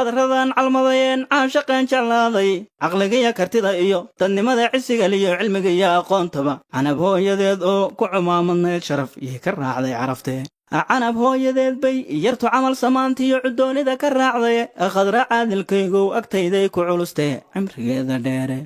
Khadradan calmadayeen caashaqeen jeclaaday, caqligiya kartida iyo dadnimada, cisigaliyo cilmiga iyo aqoontaba. Canab hooyadeed oo ku cumaamadnayd sharaf iyo ka raacday caraftee. Canab hooyadeed bay yartu camal samaantiyo cudoonida ka raacday. Khadra caadilkaygow agtayday ku culustee cimrigeeda dheere.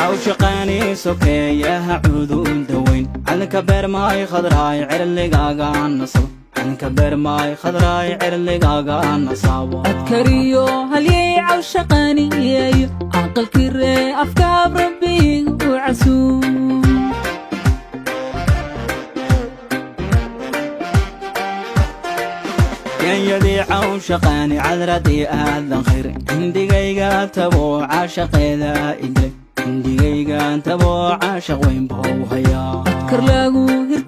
Cawshaqaani sokeeyaha cuduun daweyn, calanka beermaay khadraay cirligaaga nasab, calanka beermaay khadraay cirligaaga nasaabo. Adkariyo halyey cawshaqaaniyayo, aqalkii ree afkaab rabbiga u casuum. Yanyadii cawshaqaani cadradii aadan khayr, cindigayga taboo caashaqeeda idilay, cindigayga taboo caashaq weyn bou hayaa. Kar lagu hirtiyo.